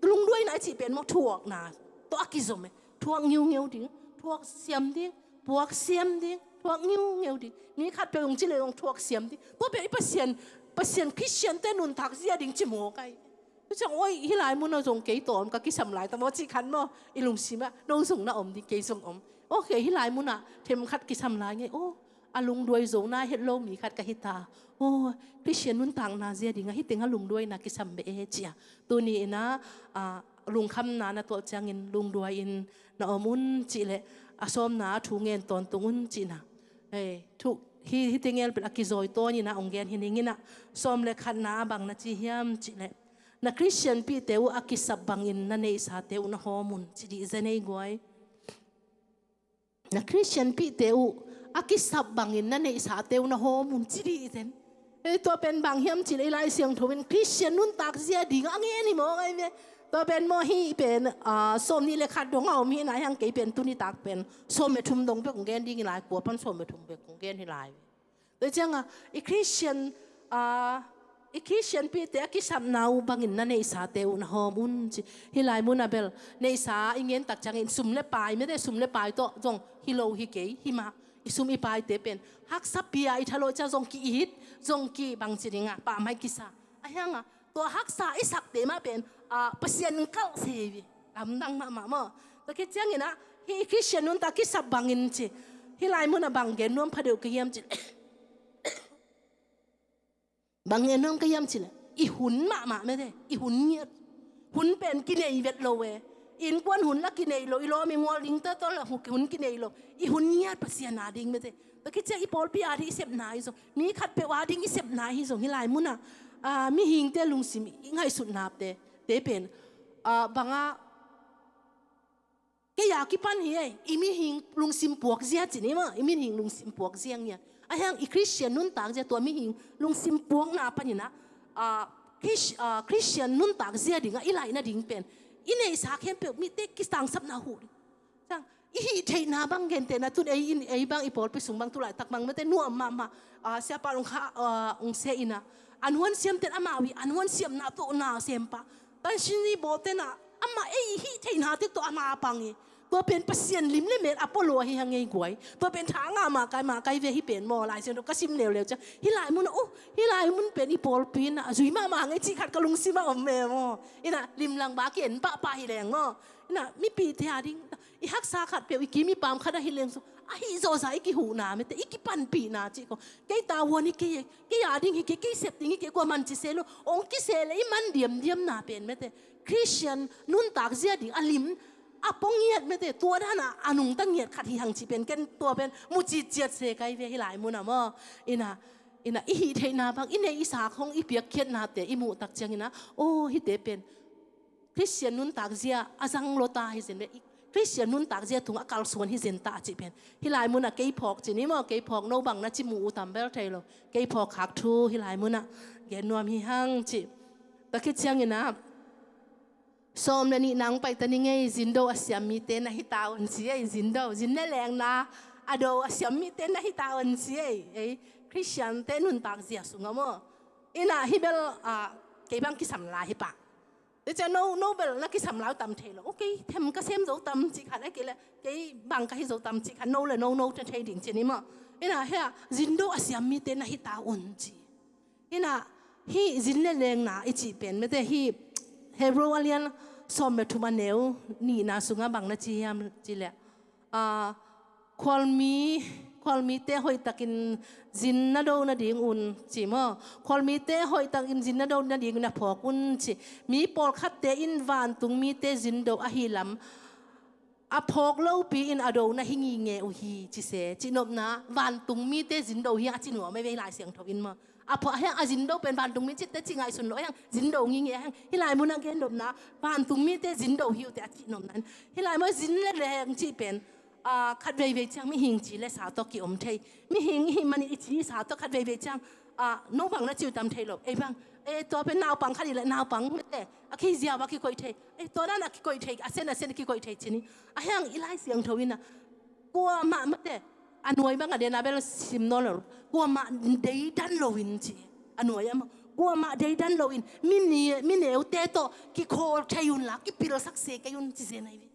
Lungduaina i cih pen maw thuakna tawh a kizom e. Thuak ngiungeu ding, thuak siam ding, puak siam ding, thuak ngiungeu ding. Mi khat peuh ung ci le ung thuak siam ding. Tua peuh i Pasian, Pasian Khristiante nuntak zia ding ci maw kai. Tua ciang oi hih lai munah zong kei tawm ka kisam lai ta maw cih khat maw i lungsimah no zong na om ding kei zong om. Ok hih lai munah themkhat kisam lai ngei. Oh, a lungduai zo nai het lo mi khat ka hi ta. Oh, Khristian nuntakna zia dingah hih tengah lungduaina kisam beh e cia. Tuni inah, ah, lungkhamna na tuah ciangin lungduai in na om un cih leh a sawmna a thu ngen tawntung un cihna. Hei, thu, hih, hih tengel pen a kizawi tawn inah ong gen hi ning inah sawm le khatna a bang na ci hiam cih leh na Khristianpihte uh a kisap bangin na neihsate uh na hawm un ci dih zen ei guai. Na Khristianpihte uh a kisap bangin na neihsate uh na hawm un ci dih zen. Ei, tua pen bang hiam cih leh i Lai Siangtho in Khristian nuntak zia ding a ngen hi maw ngai ve. Tua pen maw hih pen, ah, sawm nih le khat dong a om hi na hiang kei pen tuni tak pen sawm le thum dong bek kong gen ding hi lai, kua pan sawm le thum bek kong gen hi lai ve. Tua ciangah i Khristian, ah, i Khristianpihte a kisapna uh bangin na neihsate uh na hawm un ci. Hih lai munah bel neihsa i ngen tak ciangin sum le pai mete, sum le pai tawh zong hi lo hi kei hi mah. I sum i paite pen haksa pia i thalawh ciang zong ki-it, zong ki bangci dingah pamhai kisa. Ahiangah tua haksa i sakte mah pen, ah, Pasian in kalh se hi. Lamdang mahmah maw. Tua khit cianginah hih Khristian nuntak kisap bangin ci. Hih lai munah bang gen nuam phadeuh ka hiam ci. Bang gen nuam ka hiam ci leh i hun mahmah mete, i hun ngiat. Hun pen kinei vet lo e. Innkuan hun la kinei lo, i lawm i mual ding tawh tawh la hun kinei lo. I hun ngiat Pasian a ding mete. Tua khit ciang i pawlpi a ding i sepna hi zong, mi khatpeuh a ding i sepna hi zong hih lai munah, ah, mihingte lungsim i ngaihsutnate te pen, ah, bangah kei a kipan hi ei, i mihing lungsim puak zia ci ni maw, i mihing lungsim puak zia ngiat. Ahiang i Khristian nuntak zia tua mihing lungsim puakna paninah, ah, Khris-, ah, Khristian nuntak zia dingah i laih nading pen i neihsa khempeuh mite kisangsapna huh ding. Sang, i hih theihna bang gentehna tun ei in, ei bang i pawlpi sung bang tulaitak bang mete nuam mahmah, ah, siapa ong kha, ah, ong seh inah an huan siamten amau i an huan siamna tawh na sempa. Tansin i bawlten ah amah ei hih theihna te tawh a na pang i Tua pen Pasian lim le mel a pua lua hi hang ei guai. Tua pen tha nga mah kai mah kai ve hi pen maw, Lai Siangtho ka sim leuleu ciang. Hih lai mun ah, oh, hih lai mun pen i pawlpi in ah zui mahmah hang ei cih khat ka lungsim ah om ve maw. Inah limlang ba ki en pahpah hi leng maw. Inah mipite a ding i haksa khat peuh, i kim i paam khat ahi leng zong, ahi zawza i kihuhna mete, i kipanpihna cih ko. Kei tavuan hi kei, kei a ding hi kei, kei sep ding hi kei, kua man ci se lo. Ong kise le i man diamdiamna pen mete, Khristian nuntak zia ding a lim a pua ngiat mete, tua dan a a nungta ngiat khat hi hang cih pen ken tua pen mu citciat se kai ve hih lai mun ah maw. Inah, inah i hih theihna bang, i neih i sak hong i piakkhiatnate i muh tak ciangin ah, oh, hihte pen Khristian nuntak zia a zang lua ta hi zen ve, Khristian nuntak zia tungah a kalsuan hi zen ta a cih pen hih lai mun ah kei phawk ci ni maw, kei phawk, no bang na ci mu uh tam bel thei lo. Kei phawk khak thu hih lai mun ah gen nuam hi hang cih. Tua khit ciangin ah, sawm le nih nang paita ni ngei, zindo a siam mite na hi ta un ci ei, zindo, zin le lengna a do a siam mite na hi ta un ci ei, ei Khristiante nuntak zia sungah maw. Inah hih bel, ah, kei bang kisam lai hi pah. Tua ciang no, no bel na kisam lai uh tam thei lo. Okay, them ka sem zo tam cih khat, a kei le kei bang ka hi zo tam cih khat, no le no, no thei ding ci ni maw. Inah hih ah zindo a siam mite na hi ta un ci. Inah hih zin le lengna i cih pen mete, hih Hebrew a lian sawm le thum a neu nihna sungah bang na ci hiam cih leh, ah, khualmi, khualmite hoihtakin zin na do nadingun ci maw. Khualmite hoihtakin zin na do nadingun a phawk un ci. Mi pawlkhatte in vantungmite zindo ahi lam a phawk lopi in a do na hi ngitnget uh hi ci se. Cihnopna, vantungmite zindo hi a ci nuam ei ve Lai Siangtho in maw. A phawk, a hiang a zindo pen vantungmi cihte cih ngaihsun lo, a hiang zindo ngitnget, a hiang hih lai mun ah gen nopna, vantungmite zindo hi uh teh a cihnopna in. Hih lai mun ah zin le leng cih pen, ah, khat veivei ciang mihing ci le sa tawh kiom thei. Mihing i hih manin i ci i sa tawh khat veivei ciang, ah, no bang na ci uh tam thei lo. Ei bang, eh, tua pen naupang khat i le naupang mete, a kei ziau a kikoih thei. Eh, tua dan a kikoih thei, a sen a sen a kikoih thei ci ni. A hiang i Lai Siangtho in ah, kuamah mete, a nuai bang a den a bel sim nawn lo. Kuamah deidan loin ci. A nuai ah maw, kuamah deidan loin mi ni, mi neute tawh kikhawl thei unla, kipilsak se kei un ci zen ahi ve.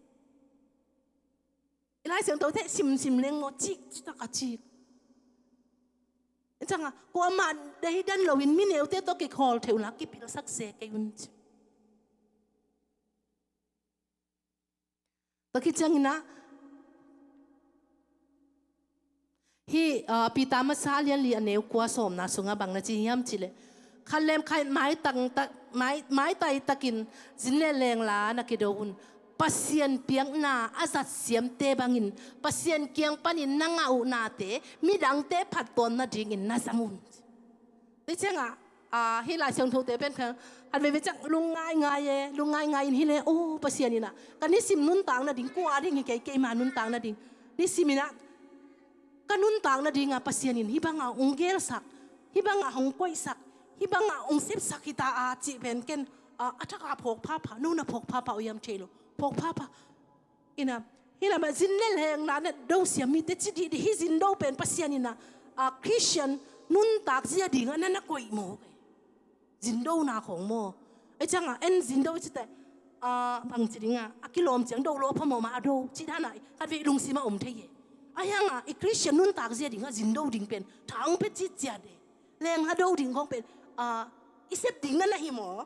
I Lai Siangtho teh simsim leng maw, cik, citak a cik. Ciangah, kuamah deidan loin mi neute tawh kikhawl thei unla, kipilsak se kei un ci. Tua khit ciangin ah, hih, ah, Peter masa a lian li a neu kua sawmna sungah bang na ci hiam cih leh, khat lem khat maitai tak, mai, maitai takin zin le lengla na kido un. Pasian piakna a zat siamte bangin Pasian kiang panin na ngah uh nate midangte phattuam nadingin na zang un. Tua ciangah, ah, hih Lai Siangthote pen kha, khat veivei ciang lungngaingai e, lungngaingai in hi le, oh, Pasian in ah ka nisim nuntak nading, kua ding hi kei, keima nuntak nading, nisim in ah ka nuntak nading ah Pasian in hih bangah hong gelsak, hih bangah hong koihsak, hih bangah hong sepsak hi ta a cih pen ken, ah, a thak a phawk phapha, no na phawk phapha uh hiam thei lo, phawk phapha. Inah, hih lamah zin le lengna na do siam mite ci dihdih, hih zindo pen Pasian inah, ah, Khristian nuntak zia dingah na na koih maw. Zindona khawng maw. Ei ciangah en zindo i cite, ah, bangci dingah a kilawm ciang do lo phamawh mah a do cih danah khatvei lungsimah om thei hi. A hiangah i Khristian nuntak zia dingah zindo ding pen thang pia cih ciat e. Lengna do ding khawng pen, ah, i sep ding na na hi maw.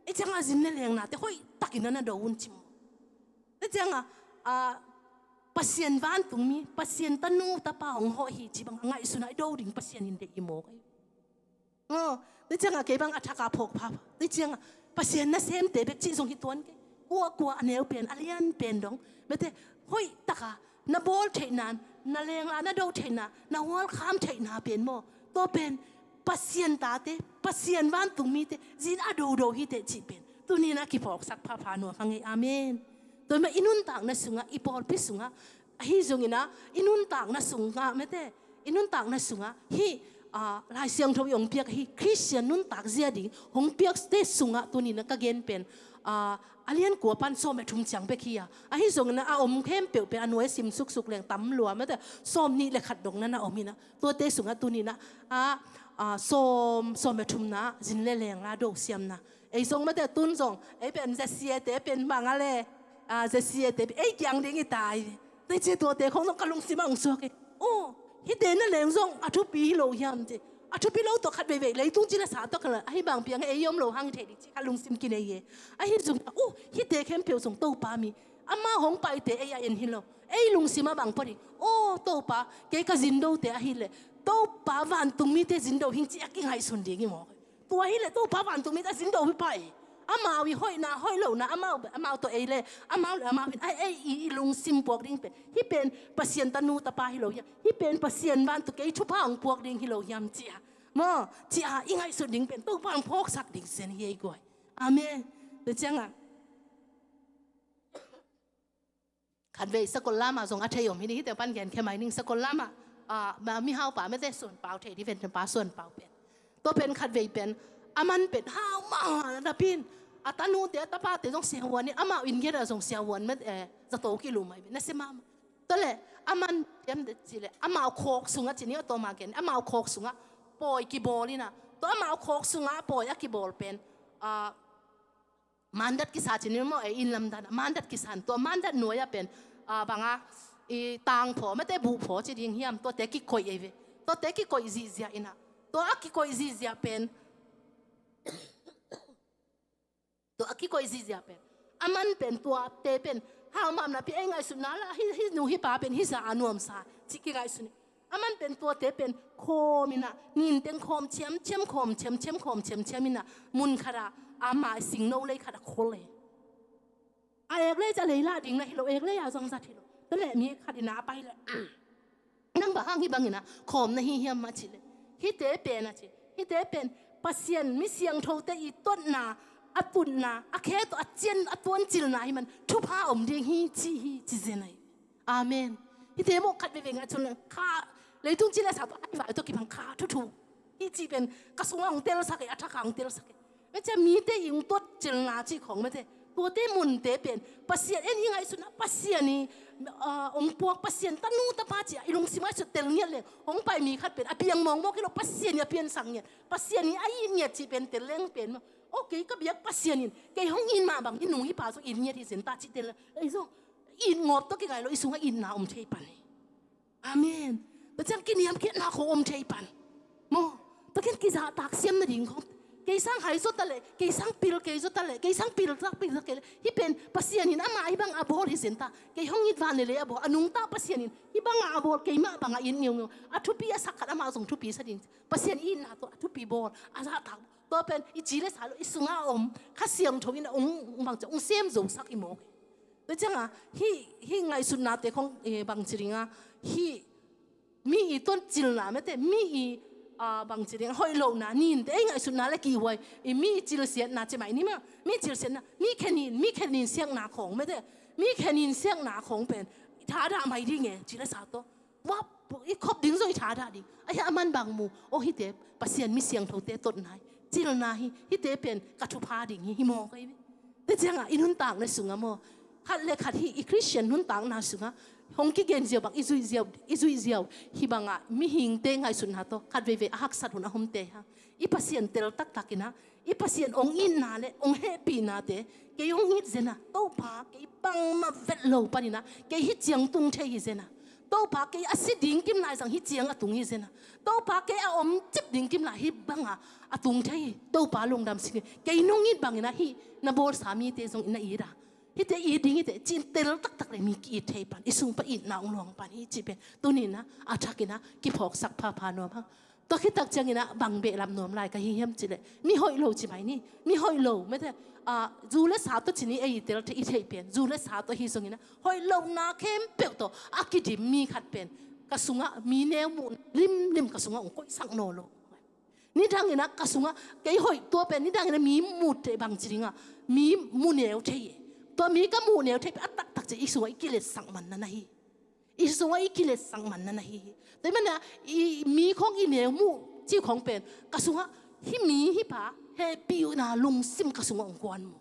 Ei ciangah zin le lengnate hoihtakin na na do un ci maw. Tua ciangah, ah, Pasian vantungmi, Pasian tanu tapa hong hawh hi ci bang a ngaihsun a i do ding Pasian in deih hi maw. Aw, tua ciangah kei bang a thak a phawk phapha. Tua ciangah Pasian nasemte bek cih zong hi tuan kei. Kuakua a neu pen, a lian pen dong, mete, hoihtaka na bawl theihna, na lengla na do theihna, na hualkham theihna pen maw. Tua pen Pasian tate, Pasian vantungmite zin a dodo hiteh cih pen tuni-in a kiphawksak phapha nuam hang ei. Amen. Tua mah i nuntakna sungah, i pawlpi sungah, ahi zongin ah i nuntakna sungah mete, i nuntakna sungah hih, ah, Lai Siangtho i hong piak ahi Khristian nuntak zia ding hong piakte sungah tuni-in ah ka gen pen, ah, a lian kua pan sawm le thum ciang bek hi a, ahi zongin ah a om khempeuh pen a nuai a sim suksuk leng tam lua mete, sawm nih le khat dong na na om hi-in ah, tuate sungah tuni-in ah, ah, ah, sawm, sawm le thumna, zin le lengla do siamna. Ei zong mete tun zong ei pen Z C A te pen bang a le, a, Jesse a te, ei kiang ding i tai. Tei cia tuate khong zong ka lungsim ah hong suak e. Oh, hite na leng zong a thupi hi lo hiam ci. A thupi lo tawh khat veivei leitung ci le sa tawh khat la, ahi bang piang ei om lo hang thei ding ci ka lungsim kinei e. Ahi zong, oh, hite khempeuh zong Topa mi. Ama hong paite ei a en hi lo. Ei lungsim ah bang pua ding. Oh, Topa, kei ka zindo te ahi le. Topa vantung mite zindo hing ci a kingaihsun ding i mawk. Tua hi le Topa vantung mite zindo hi pa e. Amau i hoihna, hoih lohna, amau, amau tawh ei le, amau le, amau hin, ai, ei, i, i lungsim puak ding pen. Hi pen Pasian tanu tapa hi lo hiam. Hi pen Pasian vantung kei thupha hong puak ding hi lo hiam cia. Maw, cia, i ngaihsut ding pen Topa hong phawksak ding sen hi ei guai. Amen. Tua ciangah. Khatvei sakol lamah zong a thei om hi ding, hite pan gen khia mai ning, sakol lamah, ah, ma-, mihaupa mete Suan Pau thei ding, ven pa Suan Pau pen. Tua pen khatvei pen, a man pen, hau mah, na pin, a tanute, a tapate zong siahuan in, amau inn geta zong siahuan met, eh, zato kilum mai, na sia mama. Tua le, a man, tiam de ci le, amau khawk sungah ci ni, a tua ma gen, amau khawk sungah, pawi kibawl ina. Tua amau khawk sungah, pawi a kibawl pen, ah, mandat kisa ci ni maw, e, inn lamdan, mandat kisa in, tua mandat nuai-ah pen, ah, banga, i tangphaw, mate buhphaw ci ding hiam, tuate kikoih ei ve. Tuate kikoih zihziah ina. Tua a kikoih zihziah pen, tua a kikoih zihziah pen. A man pen tuate pen, hau mah napi ei ngaihsutna la, hi, hi nu hi pa pen, hi za a nuamsa, ci kingaihsun. A man pen tuate pen khawm ina, ninteng khawm ciamciam, khawm ciamciam, khawm ciamciam ina, mun khatah, ama singno lei khatah khol e. A ek lei ca lei lah ding na hi lo, ek lei a zong zat hi lo. Tua le mi khat ina a pai le. Nang bang hang hi bang ina, khawm na hi hiam a ci le. Hite pen a ci. Hite pen, Pasian mi siangthote i totna, a tutna, a khe tawh, a cian, a tuancilna hi man, thupha om ding hi ci hi, ci zen ai. Amen. Hite mawh khat veve ngai cun kha, leitung ci le sa tawh, ai vai tawh kibang kha thuthu. Hi ci pen, ka sungah hong telsak e, a thakah hong telsak e. Mete mite i hong tuatcilna ci khawng mete. Tuate munte pen, Pasian en i ngaihsutna, Pasian i, ah, hong puak, Pasian tanu tapa ci a, i lungsim ngaihsut tel ngiat le, hong pai mi khat pen, a piang mawngmawng hi lo, Pasian i a piansak ngiat, Pasian i a it ngiat ci pen tel leng pen maw. Okay, ka biak Pasian in, kei hong it mah bang, hi nu hi pa zong it ngiat hi zen ta ci tel leng. Ei zong, it ngawp tawh kingai lo, i sungah itna om thei pan hi. Amen. Tua ciang kiniamkhiatna khong om thei pan. Maw, tua ken kizahtak siam nading khong. Kei sang hai zaw ta le, kei sang pil kei zaw ta le, kei sang pil tak pil tak kei le. Hi pen Pasian in ama hi bang a bawl hi zen ta. Kei hong it van le le a bawl. A nungta Pasian in hi bang a bawl, kei mah bang a it ngeungeu. A thupi a sak khat ama zong thupi sa ding. Pasian itna tawh a thupi bawl. A zahtak. Tua pen i ci le sa lo, i sungah om. Kha Siangtho in a ung, ung bang cia, ung sem zo sak i mawk hi. Tua ciangah, hih, hih ngaihsutnate khong, eh, bangci dingah, hih mi i tuancilna mete, mi i, ah, bangci dingah, hoih lohna, ninte, ei ngaihsutna le kihhuai, i mi i cilsiatna ci mai ni mah, mi i cilsiatna, mi khenin, mi khenin siakna khong mete, mi khenin siakna khong pen, i thadah mai ding e, ci le sa tawh. Tua i khop ding zong i thadah ding. Ahi a man bang mu. O hite Pasian mi siangthote totna hi. Cilna hi. Hite pen ka thupha ding hi. Hi mawk ahi ve. Tua ciangah i nuntakna sungah maw. Khat le khat hi i Khristian nuntakna sungah. Hong kigen ziau bang i zuih ziau, i zuih ziau. Hi bangah mihingte ngaihsutna tawh. Khat veivei a haksat hun a humte ha. I Pasian tel taktak inah. I Pasian hong itna le hong hehpihnate, kei hong it zena, Topa, kei bangmah vet lo paninah, kei hih ciang tung thei hi zena. Topa, kei a si ding kim lai zang hih ciang a tung hi zena. Topa, kei a om cip ding kim lai hih banga a tung thei hi. Topa lungdam sing hi. Kei nong it banginah hih na bawlsa mite zong ina it a. Hihte it ding hihte, cin tel taktak le mi ki-it thei pan. I sung pa itna hong luang pan hi cih pen. Tuninah, a thakinah, kiphawksak phapha nuam hang. Tua khit tak cianginah bang behlap nuam lai ka hi hiam cileh, mi hoih lo ci mai ni, mi hoih lo, mete, ah, zu le sa tawh ci ni, ei i tel i theih pen, zu le sa tawh hi zonginah, hoih lohna khempeuh tawh a kidim mi khat pen, ka sungah mi neu muh limlim ka sungah hong koihsak nawn lo. Nidanginah ka sungah kei hoih tua pen, nidanginah mi muh thei bang ci dingah, mi muh neu thei e. Tua mi ka muh neu thei pen a taktak ci i sungah i kiletsak man na na hi. I sungah i kiletsak man na na hi hi. Tua hi manah i mi khong i neu muh ci khong pen ka sungah hih mi hih pa hehpihna lungsim ka sungah hong kuan mu.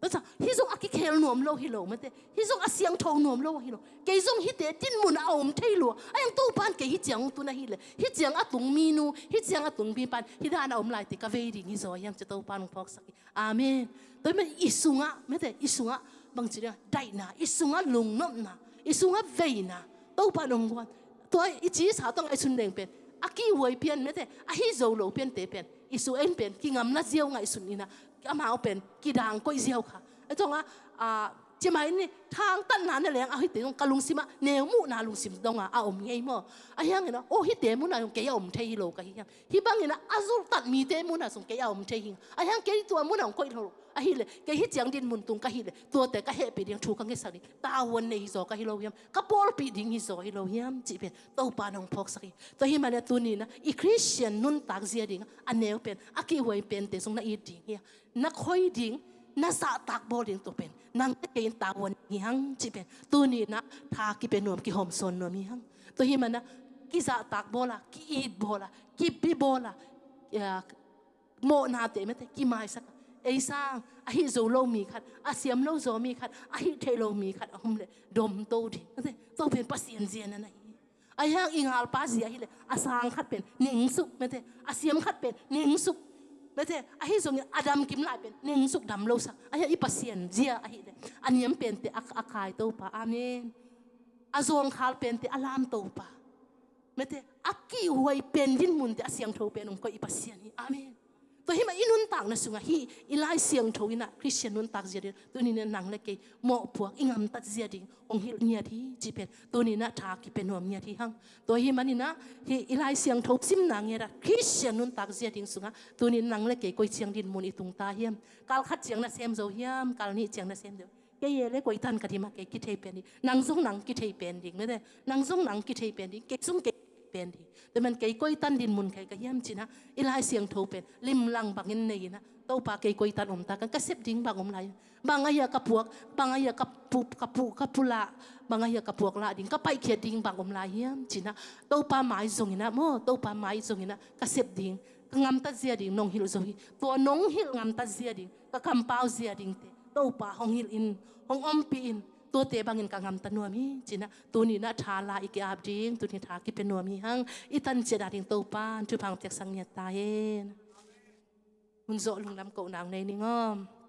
Tua ciang hih zong a kikhel nuam lo hi lo mate. Hih zong a siangtho nuam lo hi lo. Kei zong hihte dinmun a om thei lua. A hiang Topan kei hih ciang hong tun ahileh, hih ciang a tung minu, hih ciang a tung mi pan hih dan a om laite ka vei ding hi zaw hiang ci Topan hong phawksak hi. Amen. Tua hi man i sungah mate, i sungah bangci ding a, daihna, i sungah lungnopna, i sungah veina, Topa nong guan. Tua i cisa tawh ngaihsun ding pen a kihhuai pian mete, a hih zo lo piante pen i sungah pen kingamla ziau ngaihsun in a, amau pen kidang koih ziau kha. A tawng a, a, cimai ni thangtatna na leng a hihte zong ka lungsimah neu muhna lungsim dong a a om ngei maw. Ahi hangin a, o hihte munah zong kei a om thei hi lo ka hi hiam. Hih bangin a, a zulhtat mite munah zong kei a om thei hi. Ahi hang kei tua munah hong koih lo. Ahih leh kei hih ciang dinmun tung ka hih leh tuate ka hehpih ding thu ka ngetsak ding tavuan nei hi zaw ka hi lo hiam, ka pawlpih ding hi zaw hi lo hiam cih pen Topa nong phawksak hi. Tua hih manin a tuni in a i Khristian nuntak zia ding a neu pen a kihhuai pente zong na it ding hi a, na khoi ding, na zahtak bawl ding tua pen nang le kei in tavuan hi hang cih pen tuni in a tha kipia nuam, kihawmsawn nuam hi hang. Tua hih manin a kizahtak bawl a, ki-it bawl a, kipi bawl a, mawhnate mete kimaisak a, ei sang a hih zo lo mi khat, a siam lo zaw mi khat, a hih theih lo mi khat a om leh domto ding mete. Tua pen Pasian zia na hi. Ahi hang i ngalpa zia ahih leh a sang khat pen nengsuk mete, a siam khat pen nengsuk mete, ahi zongin a damkim lai pen nengsuk dam losak. Ahi hang i Pasian zia ahih leh a niam pente a, a kai Topa. Amen. A zawngkhal pente a lam Topa. Mete, a kihhuai pen dinmunte a siangtho pen hong koih i Pasian hi. Amen. Tua hih mah i nuntakna sungah hih i Lai Siangtho in a Khristian nuntak zia ding tuni in a nang le kei mawhpuak i ngamtat zia ding hong hilh ngiat hi cih pen tuni in a tha kipia nuam ngiat hi hang. Tua hih manin a hih i Lai Siangtho simna ngiat a Khristian nuntak zia ding sungah tuni in nang le kei koi ciang dinmun i tung ta hiam? Kal khat ciang na sem zo hiam? Kal nih ciang na sem zo? Kei e le koi tan ka dim a kei kithei pen ding. Nang zong nang kithei pen ding mete. Nang zong nang kithei pen ding. Kei zong kei pen ding. Tua man kei koi tan dinmun kei ka hiam cih na i Lai Siangtho pen limlang bangin nei in a, Topa kei koi tan om ta, ka, ka sep ding bang om lai hiam? Bang ahi a ka puak, bang ahi a ka pu, ka pu, ka pu lah, bang ahi a ka puak lah ding, ka paihkhiat ding bang om lai hiam cih na Topa mai zongin a maw, Topa mai zongin a ka sep ding, ka ngamtat zia ding nong hilh zo hi. Tua nong hilh ngamtat zia ding, ka kampau zia dingte Topa hong hilh in, hong ompih in, tuate bangin ka ngamta nuam hi cih na tuni in a tha la i ki-ap ding, tuni tha kipia nuam hi hang. I tan ciat a ding Topa in thupha piaksak ngiat ta hen. Hun zawh lungdam kohna nei ning aw.